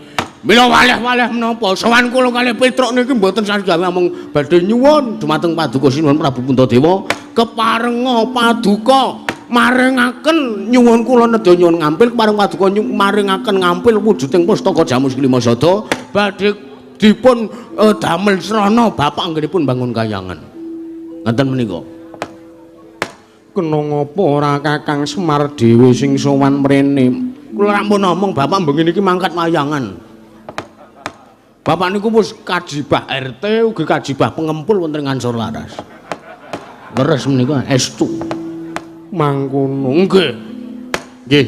Mila waleh-waleh menapa sowan kula kalih Petruk niki mboten sasgawe amung badhe nyuwun dumateng Paduka Sinuwun Prabu Puntadewa keparenga paduka maringaken nyuwun kula nedha nyuwun ngampil kepareng paduka maringaken ngampil wujuding pustaka Jamus Klimasada badhe dipun damel srana bapak anggenipun bangun kayangan. Ngoten menika. Kena ngapa ora Kakang Semar dhewe sing sowan mrene? Kula rampun ngomong bapak bengi niki mangkat wayangan. Bapak niku wis kajibah RT ugi kajibah pengempul wonten Ngansor Laras. Leres menika estu. Mangkono. Nggih. Nggih.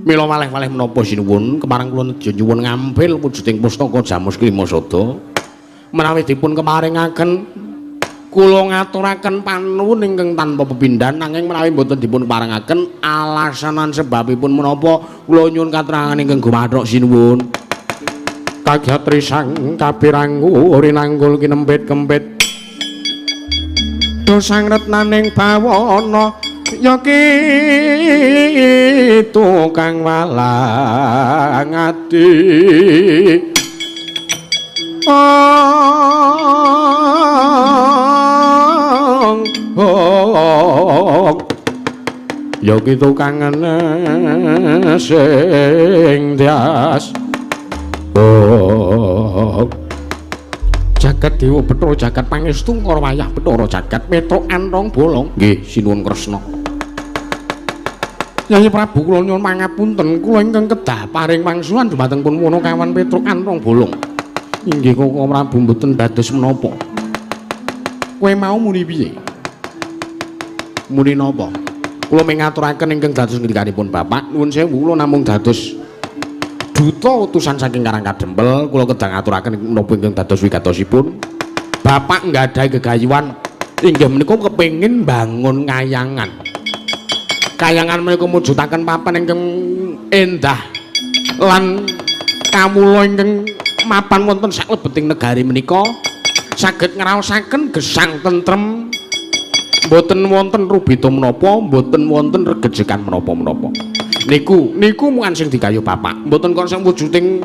Mila waleh-waleh menapa sinuwun kepareng kula nedya nyuwun ngampil wujuding pustaka Jamus Klimasada. Menawi dipun kemaringaken kula ngaturaken panuwun ingkang tanpa pepindhan, nanging menawi mboten dipun parengaken alasanan sebabipun menapa kula nyuwun katerangan ingkang gumathok sinuwun. Kagiat risang kapirangu rinanggul kinempit kempit dosang retnaning bawana ya ki tukang walang ati. Ya ki tukang sing dias. Jagat Dewa Bathara jagat pangestu karo wayah Bathara jagat Petruk Anthong Bolong. Nggih, sinuwun Kresna. Yayi Prabu kula nyuwun pangapunten, kula ingkang kedah paring wangsulan dumateng pun Punakawan Petruk Anthong Bolong. Inggih Koko Prabu mboten dados menapa. Kowe mau muni piye? Muni napa? Kula mung ngaturaken ingkang dados ngendikanipun bapak, nuwun sewu kula namung dados duta utusan saking Karang Kadempel, kula kedah ngaturaken menapa ingkang dados wigatosipun. Bapak nggadahi gegayuhan inggih menika kepengin bangun kayangan. Kayangan menika mujudaken papan ingkang endah lan kawula ingkang mapan wonten saklebeting negari menika saged ngraosaken gesang tentrem, mboten wonten rubeda menapa, mboten wonten regejekan menapa-menapa. Niku niku muan sing digayuh bapak, mboten kok sing wujuding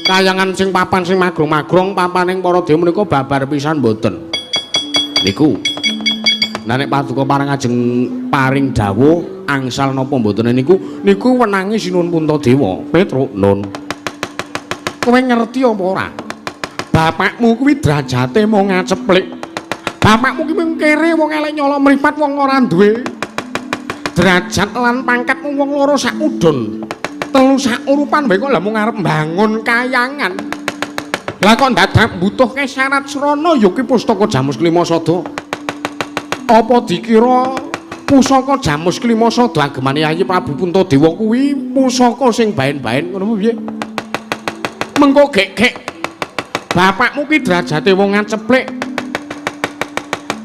kayangan sing papan sing magrong-magrong papaning para dewa menika babar pisan mboten. Niku. Lah nek paduka parang ajeng paring dawuh angsal napa mboten niku niku wenange Sinuwun Puntadewa. Petruk nun. Kowe ngerti apa ora? Bapakmu kuwi derajate mung ngaceplik. Bapakmu ki mung kere wong elek nyolok mripat wong ora duwe derajat lan pangkat wong loro sak udun. Telu sak urupan wae kok lha mung arep mbangun kayangan. Lah kok dadak mbutuhke syarat srana ya ki pustaka Jamus Klimasada. Apa dikira pusaka Jamus Klimasada agemane Yayi Prabu Puntadewa kuwi pusaka sing baen-baen ngono piye? Mengko gek-gek Bapakmu ki derajate wong ngaceplik.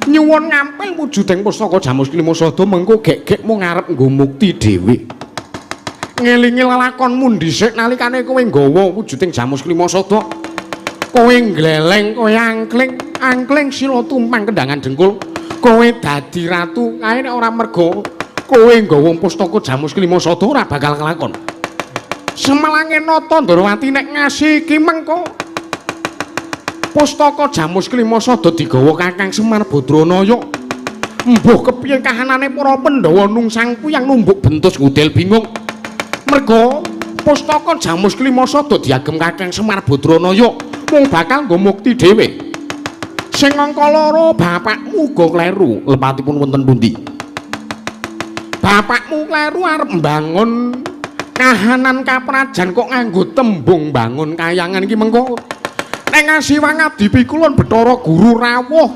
Nyuwun ngampil wujuding pustaka Jamus Klima Sada mengko gek-gek mung arep nggo mukti dhewe. Ngelingi lelakonmu dhisik nalikane kowe nggawa wujuding Jamus Klima Sada. Kowe ngleleng, kowe angkling, angkling sila tumpang kendangan dengkul. Kowe dadi ratu, kae nek ora merga kowe nggawa pustaka Jamus Klima Sada ora bakal kelakon. Semelange Nata Ndorowati nek ngasih iki mengko pustaka Jamus Klima Sada digawa Kakang Semar Badranaya. Mbuh kepiye kahanane para Pandhawa nungsang puyang numbuk bentus ngudel bingung. Merga pustaka Jamus Klima Sada diagem Kakang Semar Badranaya mung bakal nggo mukti dhewe. Sing angka loro bapakmu uga kleru, lepatipun wonten pundi? Bapakmu kleru arep mbangun kahanan kaprajan kok nganggo tembung bangun kayangan iki mengko. Nek ngasi wangadi pikulun Bathara Guru rawuh,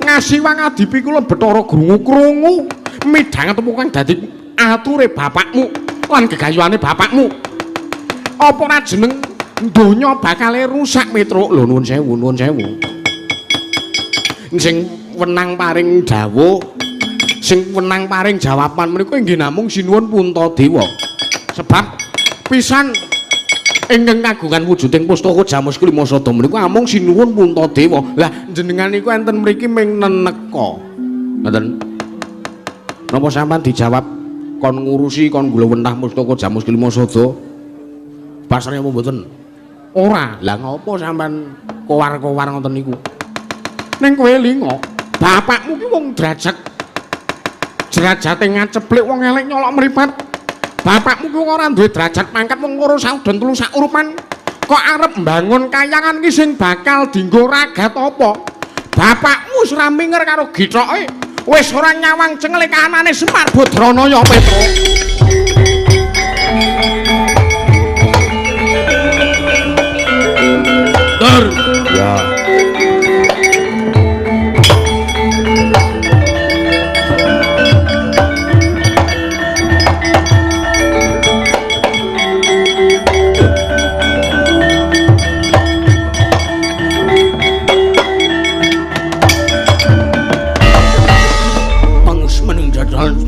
ngasi wangadi pikulun Bathara Guru krungu midhanget apa kang dadi ature bapakmu lan gegayuhane bapakmu. Apa ora jeneng donya bakale rusak Petruk? Lho nuwun sewu, nuwun sewu. Sing wenang paring dawuh, sing wenang paring jawaban menika inggih namung Sinuwun Puntadewa. Sebab pisan ingkang kagungan wujuding pustaka Jamus Klima Sada menika amung Sinuwun Puntadewa. Lah jenengan niku enten mriki ming neneka. Ngoten. Napa sampean dijawab kon ngurusi kon gulewentah pustaka Jamus Klima Sada? Pasrah apa mboten? Ora. Lah ngopo sampean kowar-kowar ngoten niku? Ning kowe lingo, bapakmu ki wong derajat. Derajate ngaceplik wong elek nyolok mripat. Bapakmu ki ora duwe derajat pangkat wong loro saudon telu saurupan. Kok arep mbangun kayangan ki sing bakal dienggo ragat apa? Bapakmu wis ora minger karo githoke, wis ora nyawang cengele kahanane Semar Badranaya Petruk. Tur. Ya.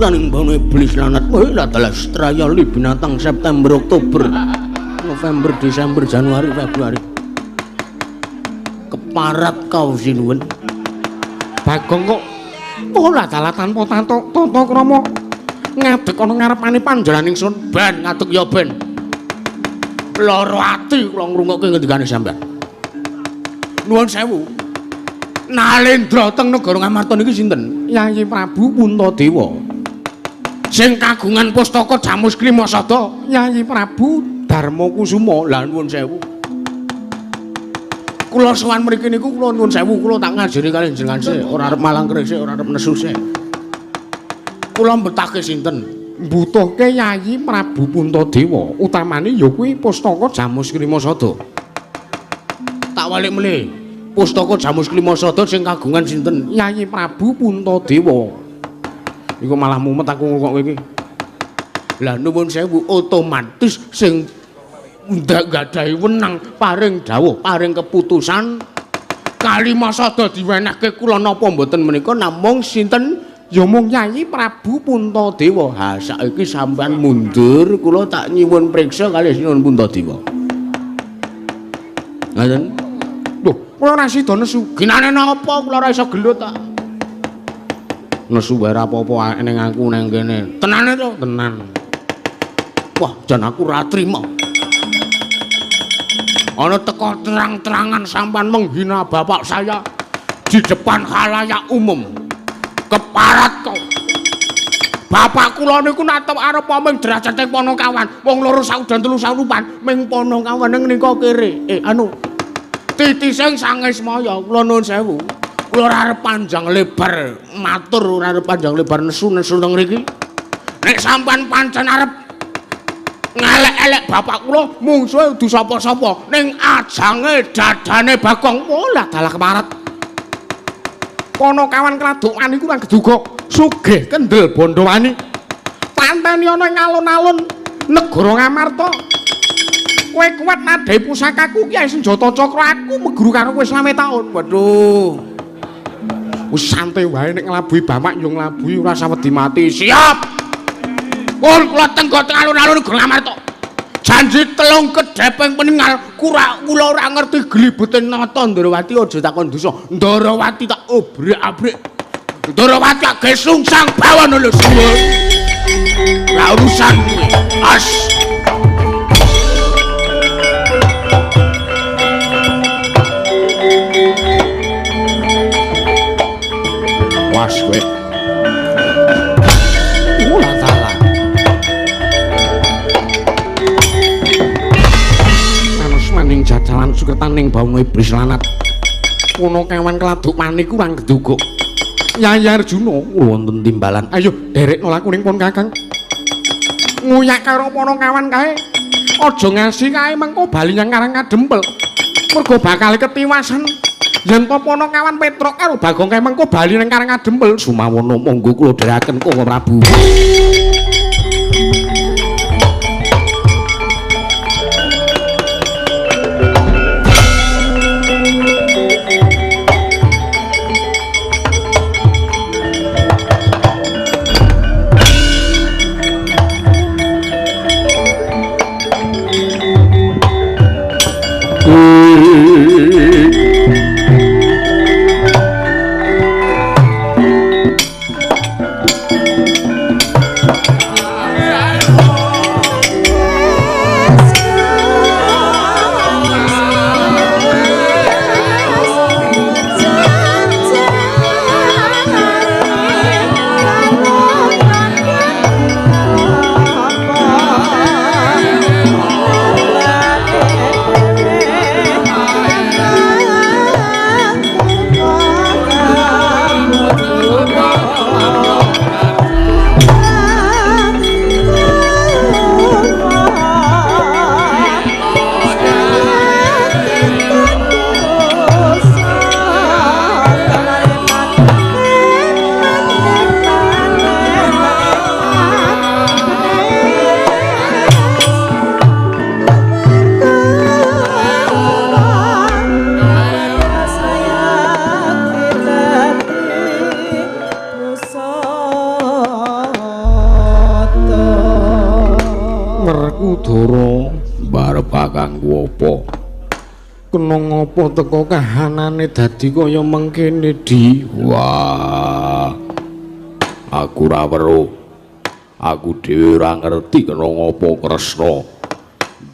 Saning bono iblis lanat kowe adalah strayali binatang September, Oktober, November, Desember, Januari, Februari. Keparat kau Sinuwun. Bagong kok ora dalah tanpa tata krama ngadeg ana ngarepane panjenengan ingsun. Ben ngadeg ya ben. Lara ati kula ngrungokke ngendikane sampean. Nuwun sewu. Nalendra teng negara Ngamarta niki sinten? Yayi Prabu Puntadewa. Sing kagungan pustaka Jamus Klima Sada Yayi Prabu Darmakusuma. Lah nuwun sewu. Kula sowan mriki niku kula nuwun sewu, kula tak ngajeni kalih jenengan sik, ora arep malang kresik, ora arep nesu sik. Kula mbetake sinten? Mbutuhke Yayi Prabu Puntadewa, utamane ya kuwi pustaka Jamus Klima Sada. Tak walik meneh. Pustaka Jamus Klima Sada sing kagungan sinten? Yayi Prabu Puntadewa. Iku malah mumet aku kok kowe iki. Lah nuwun sewu, otomatis sing nggadahi wenang paring dawuh, paring keputusan Kalima Sada diwenehke kula napa mboten menika namung sinten? Ya mung Yayi Prabu Puntadewa. Ha saiki sampean mundur, kula tak nyuwun priksa kalih Sinuwun Puntadewa. Ngoten. Lho, kula ora sida nesu. Ginane napa kula ora iso gelut ta? Nesu wae ora apa-apa ning aku nang kene. Tenane to? Tenan. Wah, jan aku ora trima. Ana teko terang-terangan sampean menghina bapak saya di depan khalayak umum. Keparat kau. Bapak kula niku natep arep ming derajate Panakawan, wong loro saudan telu saurupan ming Panakawan ning nika kere. Anu titising Sang Ismaya, kula nuwun sewu. Kula ora arep panjang lebar matur, ora arep panjang lebar nesu-nesu teng mriki. Nek sampean pancen arep ngelek-elek bapak kula, mungsuhe kudu sapa-sapa ning ajange dadane Bagong. Olah dalah keparat. Panakawan Kladuk Wani kurang geduga sugih kendel Bondowani. Panteni ana ing alun-alun negara Ngamarta. kowe kuat nadhahi pusakaku ki senjata cakra aku meguru karo kowe 25 taun. Waduh. Wis santai wae nek nglabuhi bapak yo nglabuhi ora usah wedi mati. Siap. Pun kula tenggo teng alun-alun Ngamarta. Janji telung kedheping peninggal kula ora ngerti glibete nata Ndrawati aja takon dosa. Ndrawati tak obrak-abrik. Ndrawati tak gesungsang bawana lho suwun. Lah urusan kuwi. As. Was kowe. Ora salah. Manus maning jajalan sukertaning bawana iblis lanat. Kono kewan keladuk manik kurang geduguk. Yayi Arjuna wonten timbalan. Ayo derekno laku ning pun Kakang. Nguyak karo para kawan kae. Aja ngasi kae mengko bali nyang Karang Kadempel. Mergo bakal ketiwasan. Yen to para kawan Petruk karo Bagong kae mengko bali ning Karang Kadempel. Sumawono monggo kula dherekaken Koko Prabu. Werkudara mbarep kakangku apa? Kena ngapa teko kahanane dadi kaya mengkene, Di? Wah. Aku ora weruh. Aku dhewe ora ngerti kena ngapa Kresna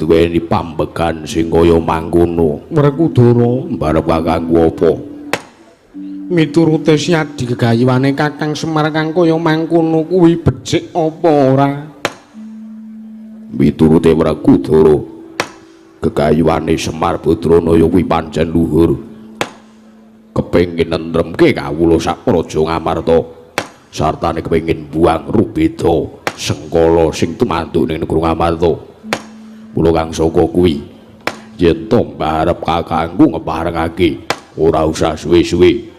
duweni pambegan sing kaya mangkono. Werkudara mbarep kakangku apa? Miturute Siadi gegayuhane Kakang Semar kang kaya mangkono kuwi becik apa ora? Miturute Werkudara gegayuhane Semar Badranaya kuwi pancen luhur. Kepengin nentremke kawula sak praja Ngamarta sartane kepengin buang rubeda sengkala sing tumanduk ning negeri Ngamarta. Mula kang saka kuwi yen to mbarep kakangku ngeparengake ora usah suwe-suwe.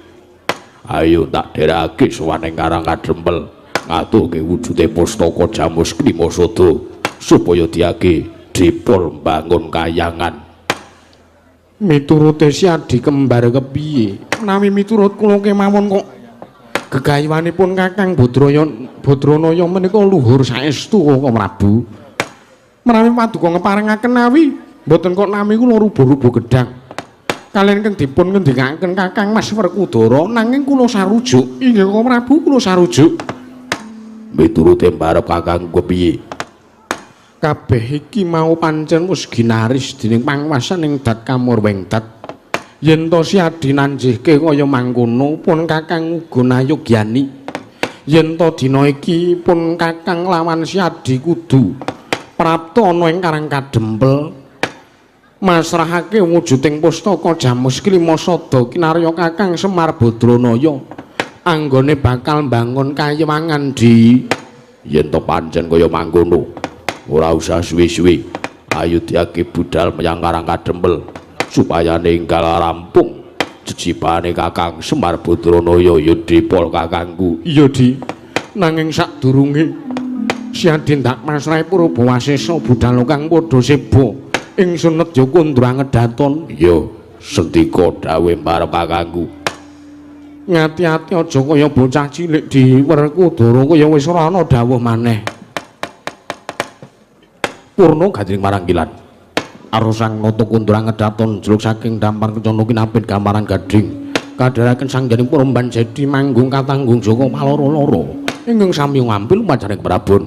Ayo tak dherekake sowan ing Karang Kadempel ngaturke wujude pustaka Jamus Klimasada supaya diake dipol mbangun kayangan. Miturute Siadi kembar kepiye? Menawi miturut kula kemawon kok gegayuhanipun Kakang Badranaya menika luhur saestu Koko Prabu. Menawi paduka ngeparengaken nawi mboten kok nami kula rubuh-rubuh gedhang. Kalian keng dipun ngendikaken Kakang Mas Werkudara nanging kula sarujuk. Inggih Koko Prabu kula sarujuk. Miturute mbarep kakangku kepiye? Kabeh iki mau pancen wis ginaris dening pangwasaning Dat Kamurwengdat. Yen to Siadi nanjihke kaya mangkono pun Kakang uga nayogyani. Yen to dina iki pun Kakang lawan Siadi kudu prapta ana ing Karang Kadempel. Masrahake wujuding pustaka Jamus Klimasada kinarya Kakang Semar Badranaya anggone bakal mbangun kayewangan di. Yen to pancen kaya mangkono ora usah suwe-suwe, ayo diake budal menyang Karang Kadempel supaya ninggal rampung jejibane Kakang Semar Badranaya ya dipol kakangku. Iya Di, nanging sadurunge Siadi ndak masrahe Purbawasesa budal kang padha seba. Ingsun nedya kundra ngedaton. Iya, sendika dawuh marep kakangku. Ngati-ati aja kaya bocah cilik diwerkudara kaya wis ora ana dawuh maneh. Purna gandring marangkilan. Arusang nata kundra ngedaton jeluk saking dampar kencana kinapit gambaran gading. Kadharaken sangganing puremban jedi manggung katanggung jaka maloro-loro. Ingkang sami ngampil upacaring Prabon.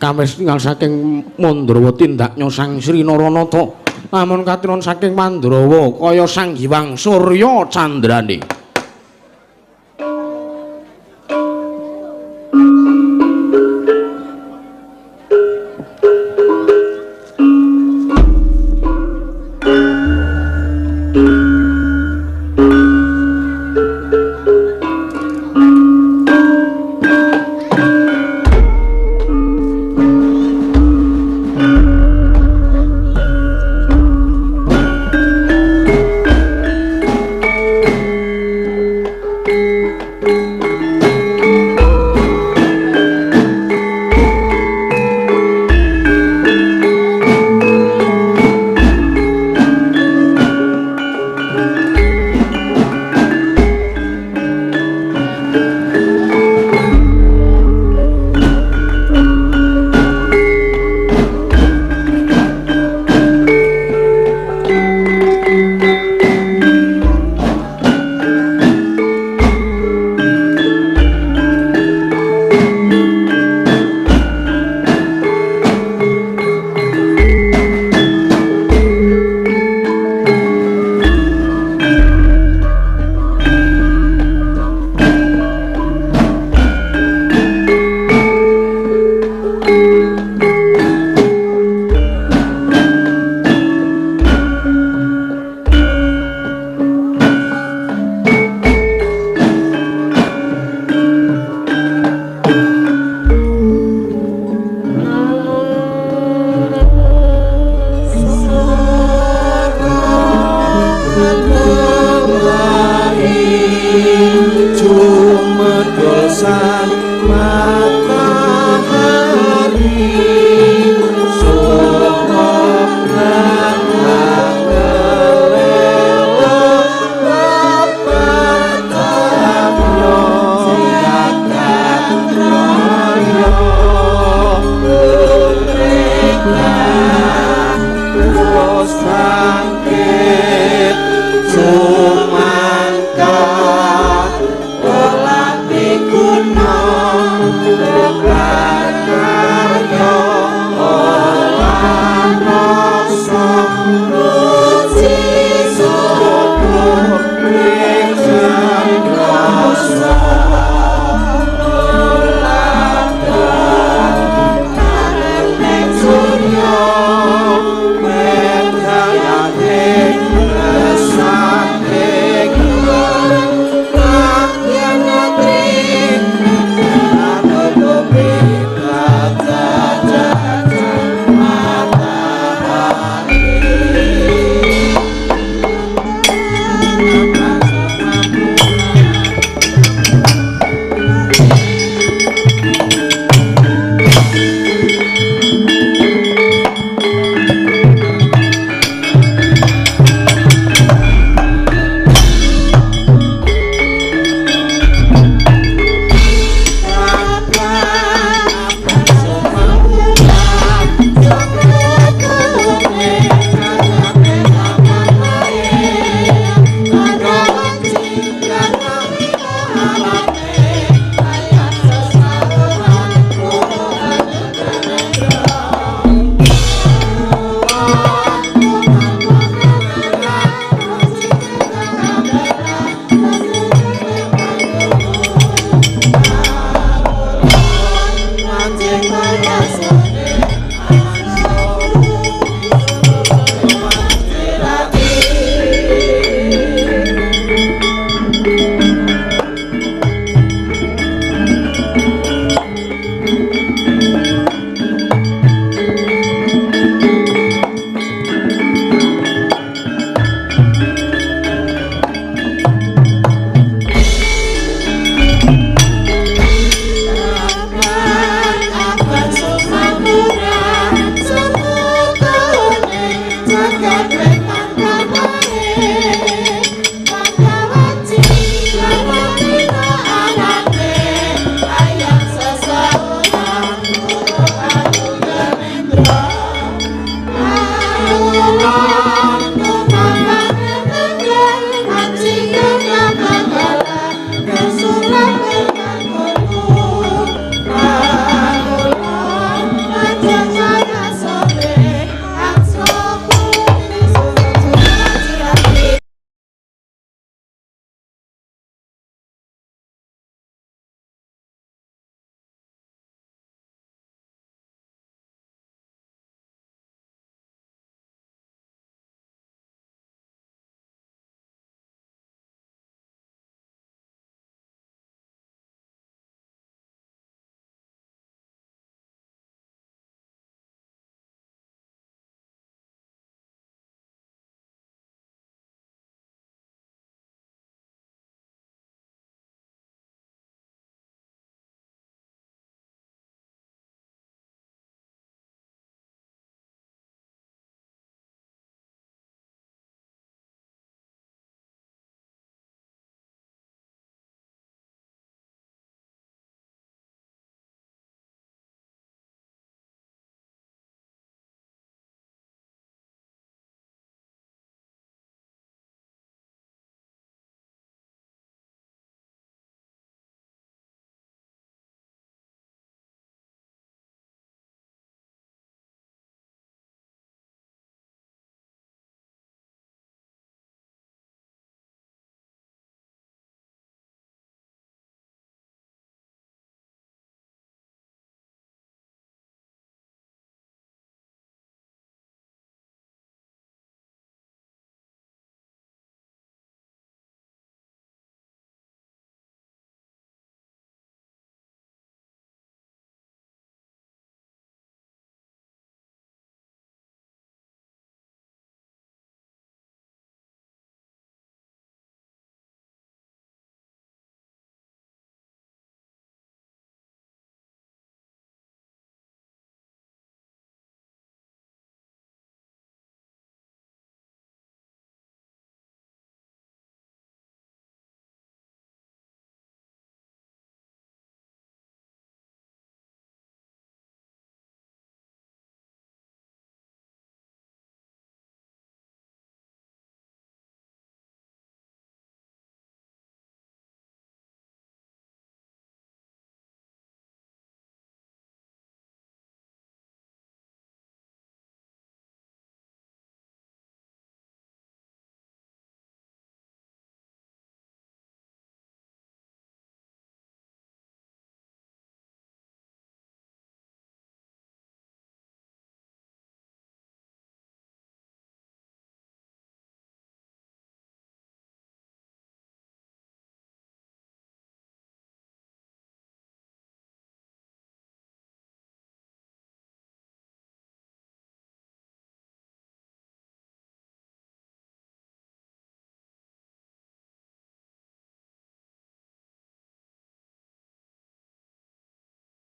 Kawis tinggal saking Mandrawa tindaknya Sang Sri Naranata. Lamun katinon saking Mandrawa kaya Sang Hyang Surya Candrane.